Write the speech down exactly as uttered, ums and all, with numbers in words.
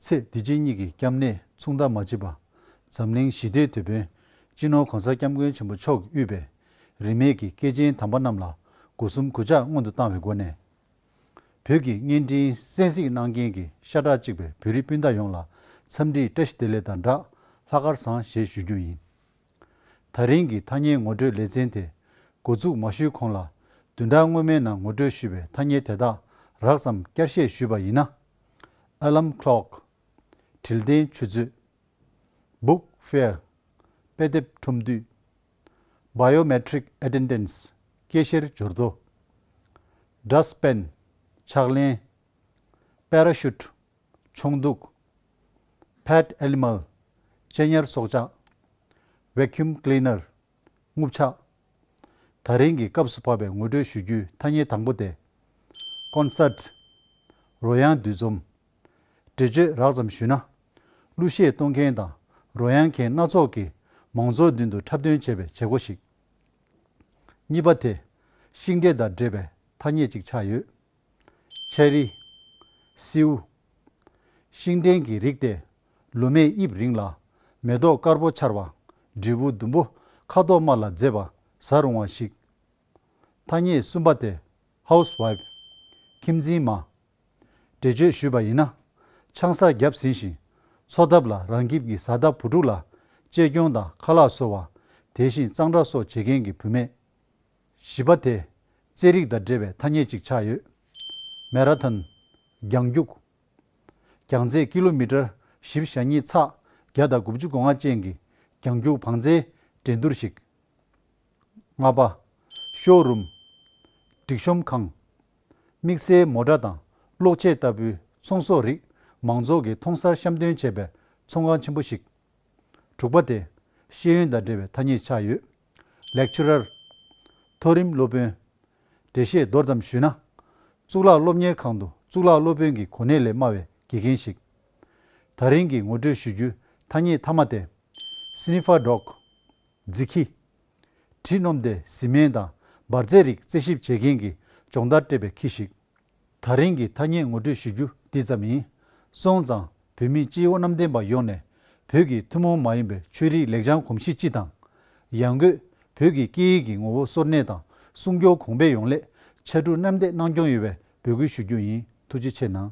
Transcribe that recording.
ཚེ་འདི་ཕྱི་གཉིས་ཀྱི་སྐྱབས་གནས་མཚུངས་ཟླ་མ་མཆིས་པ། འཛམ་གླིང་ཞི་བདེའི་དེད་དཔོན་སྤྱི་ནོར་༸གོང་ས་༸སྐྱབས་མགོན་ཆེན་པོ་མཆོག་གིས་དབུས་པའི་རིས་མེད་ཀྱི་སྐྱེས་ཆེན་དམ་པ་རྣམས་ལ་སྒོ་གསུམ་གུས་ཕྱག་སྔོན་དུ་བཏང་བའི་སྒོ་ནས། བོད་ཀྱི་བརྙན་འཕྲིན་གསན་གཟིགས་གནང་མཁན་གྱི་ཤ་ཁྲག་གཅིག་པའི་བོད་རིགས་སྤུན་ཟླ་ཡོངས་ལ་འཚམས་འདྲིའི་བཀྲ་ཤིས་བདེ་ལེགས་དང་སྦྲགས་ལྷག་དཀར་བཟང་ཞེས་ཞུ་རྒྱུ་ཡིན། ད་རིང་གི་ཐ་སྙད་ངོ་སྤྲོད་ལེ་ཚན་དེ་འགོ་འཛུགས་མ་ཞུས་གོང་ལ། བདུན་ཕྲག་སྔོན་མའི་ནང་ངོ་སྤྲོད་ཞུས་པའི་ཐ་སྙད་དེ་དག་རགས་ཙམ་བསྐྱར་བཤད་ཞུས་པ་ཡིན་ན། Alarm clock། དྲིལ་ལྡན་ཆུ་ཚོད། Book fair། དཔེ་དེབ་ཁྲོམ་འདུས། Biometric attendance། སྐད་བཤེར་འབྱོར་རྡོ། Dustbin། ཕྱག་ལེན། Parachute། ཆོང་འདུག Pet animal། གཅེས་ཉར་སྲོག་ཆགས། Vacuum cleaner། རྔུབ་ཆག་ད་རིང་གི་སྐབས་སུ་བབས་པའི་ངོ་སྤྲོད་ཞུ་རྒྱུའི་ཐ་སྙད་དང་པོ་དེ། Concert། རོལ་དབྱངས་འདུ་འཛོམས། འགྲེལ་བརྗོད་རགས་ཙམ་ཞུས་ན། གླུ་གཞས་གཏོང་མཁན་དང་རོལ་དབྱངས་མཁན་སྣ་ཚོགས་ཀྱིས་མང་ཚོགས་མདུན་དུ་འཁྲབ་སྟོན་བྱེད་པའི་བྱེད་སྒོ་ཞིག་གཉིས་པ་དེ། ཤིང་འབྲས་དང་འབྲེལ་བའི་ཐ་སྙད་ཅིག་ཆགས་ཡོད། ཆེ་རི། སེའུ། ཤིང་འབྲས་ཀྱི་རིགས་ཏེ། ལོ་མའི་དབྱིབས་རིང་ལ། མེ་ཏོག་དཀར་པོ་འཆར་བ། འབྲས་བུ་ཟླུམ་པོ་ཁ་དོག་དམར་ལ་མཛེས་པ་ཟ་རུང་བ་ཞིག་ཐ་སྙད་གསུམ་པ་དེ། Housewife། ཁྱིམ་འཛིན་མ། འགྲེལ་བརྗོད་ཞུས་པ་ཡིན་ན། ཆང་ས་བརྒྱབ་ཟིན་ཞིང་། འཚོ་ཐབས་ལ་རང་ཁྱིམ་གྱི་བཟའ་ཟླ་བུ་ཕྲུག་ལ་གཅེས་སྐྱོང་དང་ཁ་ལག་བཟོ་བ། དེ་བཞིན་གཙང་སྦྲ་སོགས་བྱེད་མཁན་གྱི་བུད་མེད། བཞི་པ་དེ། རྩེད་རིགས་དང་འབྲེལ་བའི་ཐ་སྙད་ཅིག་ཆགས་ཡོད། Marathon། རྒྱང་རྒྱུག་རྒྱང་ཚད་ཀི་ལོ་མི་ཊར་བཞི་བཅུ་ཞེ་གཉིས་ཚེག་བརྒྱ་དང་དགུ་བཅུ་གོ་ལྔ་ཅན་གྱི་རྒྱང་རྒྱུག་བང་རྩལ་འགྲན་བསྡུར་ཞིག་ལྔ་པ། Showroom། སྒྲིག་གཤོམ་ཁང་། དམིགས་བསལ་མོ་ཊ་དང་གློག་ཆས་ལྟ་བུའི་ཚོང་ཟོག་རིགས་མང་ཚོགས་ཀྱིས་མཐོང་སར་བཤམས་སྟོན་བྱེད་པའི་ཚོང་ཁང་ཆེན་པོ་ཞིག་དྲུག་པ་དེ། ཤེས་ཡོན་དང་འབྲེལ་བའི་ཐ་སྙད་ཆགས་ཡོད། Lecturer། མཐོ་རིམ་སློབ་དཔོན། འགྲེལ་བཤད་མདོར་ཙམ་ཞུས་ན། གཙུག་ལག་སློབ་གཉེར་ཁང་དུ་གཙུག་ལག་སློབ་དཔོན་གྱི་གོ་གནས་ལས་དམའ་བའི་དགེ་རྒན་ཞིག་ད་རིང་གི་ངོ་སྤྲོད་ཞུ་རྒྱུའི་ཐ་སྙད་མཐའ་མ་དེ། Sniffer dog། རྫི་ཁྱི། དྲི་སྣོམ་སྟེ་བཟི་སྨན་དང་འབར་རྫས་རིགས་རྩད་ཞིབ་བྱེད་མཁན་གྱི་སྦྱོང་བརྡར་སྤྲད་པའི་ཁྱི་ཞིག་ད་རིང་གི་ཐ་སྙད་ངོ་སྤྲོད་ཞུ་རྒྱུ་འདི་ཙམ་ཡིན། སོང་ཙང་བོད་མི་སྤྱི་བོ་གནམ་བསྟན་པ་ཡོངས་ནས་བོད་ཀྱི་ཐུན་མོང་མ་ཡིན་པའི་ཆོས་རིག་ལེགས་བྱང་གོམས་གཤིས་སྤྱི་དང་། ཡང་སྒོས་བོད་ཀྱི་སྐད་ཡིག་གི་ངོ་བོ་སོར་གནས་དང་སྲུང་སྐྱོང་གོང་འཕེལ་ཡོང་སླད་ཕྱར་གྲུ་མཉམ་འདེགས་གནང་སྐྱོང་ཡོད་པའི་འབོད་སྐུལ་ཞུ་རྒྱུ་ཡིན། ཐུགས་རྗེ་ཆེ་གནང་།